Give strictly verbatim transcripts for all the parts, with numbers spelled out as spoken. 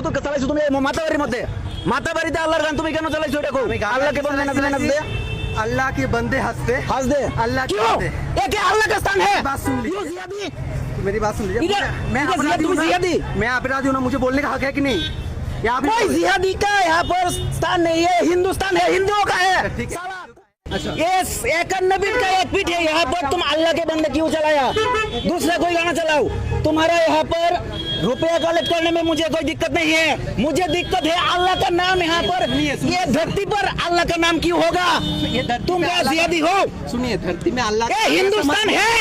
তো চালাইছো তুমি এই মাতাবাড়ির মধ্যে? মাতাবাড়িতে আল্লাহর গান তুমি কেন চালাইছো এটা কও? আমি গান আল্লাহকে বলবে না, চালাইছি। আল্লাহ কি বন্দে হাসতে? হাসতে? আল্লাহ কি কিউ? বন্দে? এ কি আল্লাহ কা স্থান হে? বাত শুন লি। কিউ জিহাদি? मेरी बात सुन लीजिए। इधर, मैं इधर अपराधी जिहादी, हूँ ना। जिहादी। मैं अपराधी हूँ ना, मुझे बोलने का हक है कि नहीं? यहाँ पे कोई जिहादी का यहाँ पर स्थान नहीं है, हिंदुस्तान है, हिंदुओं का है। ठीक है। साला। अच्छा। ये एकानबे का एक पीठ है, यहाँ पर तुम अल्लाह के बंदे क्यों चलाया? दूसरा कोई गाना चलाओ। तुम्हारा यहाँ पर रुपया कलेक्ट करने में मुझे कोई दिक्कत नहीं है, मुझे दिक्कत है अल्लाह का नाम यहाँ पर, सुनिए, सुनिए। ये धरती पर अल्लाह का नाम क्यों होगा? ये धरती तुम पे क्या अल्लाह का जिहादी हो? सुनिए, धरती में अल्लाह ए, का हिंदुस्तान है।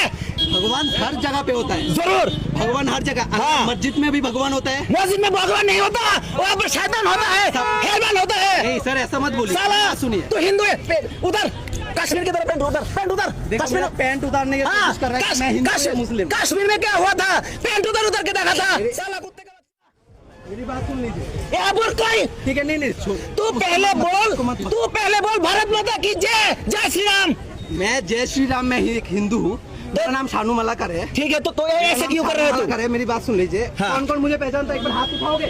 भगवान हर जगह पे होता है। जरूर। भगवान हर जगह। हाँ। मस्जिद में भी भगवान होता है। मस्जिद में भगवान नहीं होता, वहाँ पर शैतान होता है, सब हेलमैन होता है। नहीं सर, ऐसा मत बोलिए। साला, हाँ, सुनिए। तू हिंदू है, पे-, उधर, कश्मीर की तरफ पैंट उधर, पैंट उधर, देखो, कश्मीर मेरा पैंट उतारने की हाँ, कोशिश कर रहा है, कश-, मैं हिंदू कश-, या मुस्लिम? कश्मीर में क्या हुआ था? पैंट उधर उधर के देखा था, साला कुत्ते का मेरी बात सुन लीजिए। ए, अब और कोई? ठीक है, नहीं, नहीं, छोड़। तू उसको पहले मत, बोल, उसको मत, मत। तू पहले बोल, भारत माता की जय, जय श्री राम। मैं जय श्री राम, मैं ही एक हिंदू हूँ। मेरा नाम शानू मालाकर है। ठीक है, तो, तो ये ऐसे क्यों कर रहे हो तुम? मालाकर है, मेरी बात सुन लीजिए। हाँ। कौन कौन मुझे पहचानता है, एक बार हाथ उठाओगे?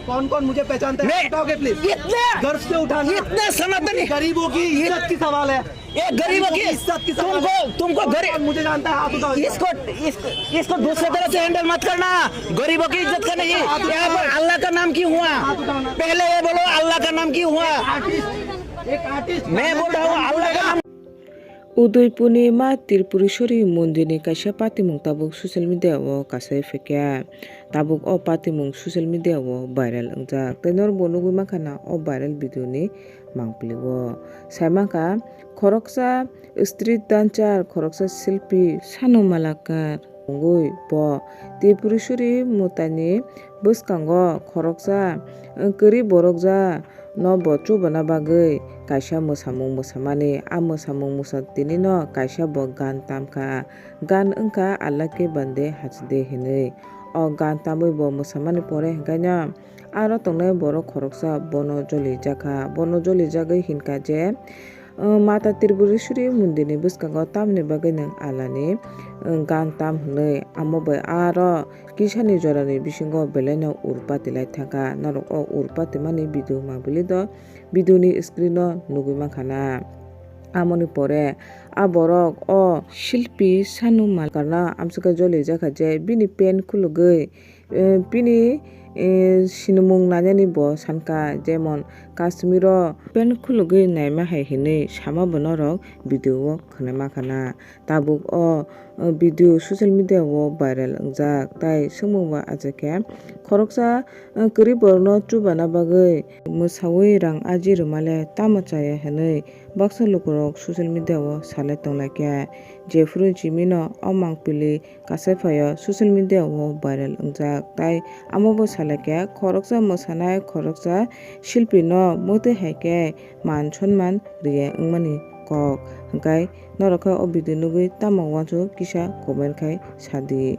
कौन कौन मुझे पहचानता है, मैं हाथ उठाओगे प्लीज? इतने, गर्व से उठाना। इतने सनातनी गरीबों की इज्जत की सवाल है। ये गरीबों की इज्जत की सवाल है। तुमको, तुमको गरीब, कौन मुझे जानता है, हाथ उठाओ। इसको, इसको, इसको दूसरे तरह से हैंडल मत करना। गरीबों की इज्जत का नहीं। यहाँ पर अल्लाह का नाम क्यों हुआ? हाथ उठाओ ना। पहले ये बोलो, अल्लाह का नाम क्यों हुआ? आर्टिस्ट, एक आर्टिस्ट। मैं बोल रहा हूँ, अल्लाह का नाम। Udaipurni Ma Tripureswari mondirni kaisa patimung tabuk social media o kasai phaikha. Tabuk o patimung social media o viral wngjak. Tei norokbo nugwi mankha na o viral video ni mangpili o. Sai mankha khoroksa street dancer, khoroksa silpi Sanu Malakar. Wngwi bo Tripureswari mwtaini bwskango khoroksa, eh, kwrwi borokja no bo chubana bagwi kaisa mwsamung mwsamani. A mwsamung mwsa tinino kaisa bo gan tamkha. Gan wngkha Allah ke bande hachde hinwi. O gan tamwi bo mwsamani pore hwnkhaino aro tongnai borok khoroksa bono jolijakha. Bono jolijagwi hinkha je, Mata Tripureswari mondirni bwskango tamni bagwi nwng alani, eh, gan tam hwnwi, amo bai aro kisani jorani bisingo belaino urpati lai thangkha. Norok o urpati mani video mangpili do, video ni screen o nugwi mankha na. Amoni pore a borok o silpi Sanu Malkarno amswkhe jolijakha je bini pant khulugwi, Eh, bini, eh, sinimung nainani bo sankha, jemon Kashmiro pant khulugwi naima hai hinwi sama bo norok video o khwnama khana. Tabuk o, eh, video social media o viral wngjak, tai swngmung bo achaikhe khoroksa, eh, kwrwi borokno chubana bagwi mwsawi rang aji rwmale tamo chaya hinwi baksa lukurok social media o salai tonglaikha. Jephru chimino o mangpili kasai phaio social media o viral wngjak, tai amo bo salaikha khoroksa mwsanai khoroksa silpi no mwtwi hai khe man sonman riya wngmani kok. Hwnkhe norok khe o video nugwi tamo uansuk kisa comment khai sadi.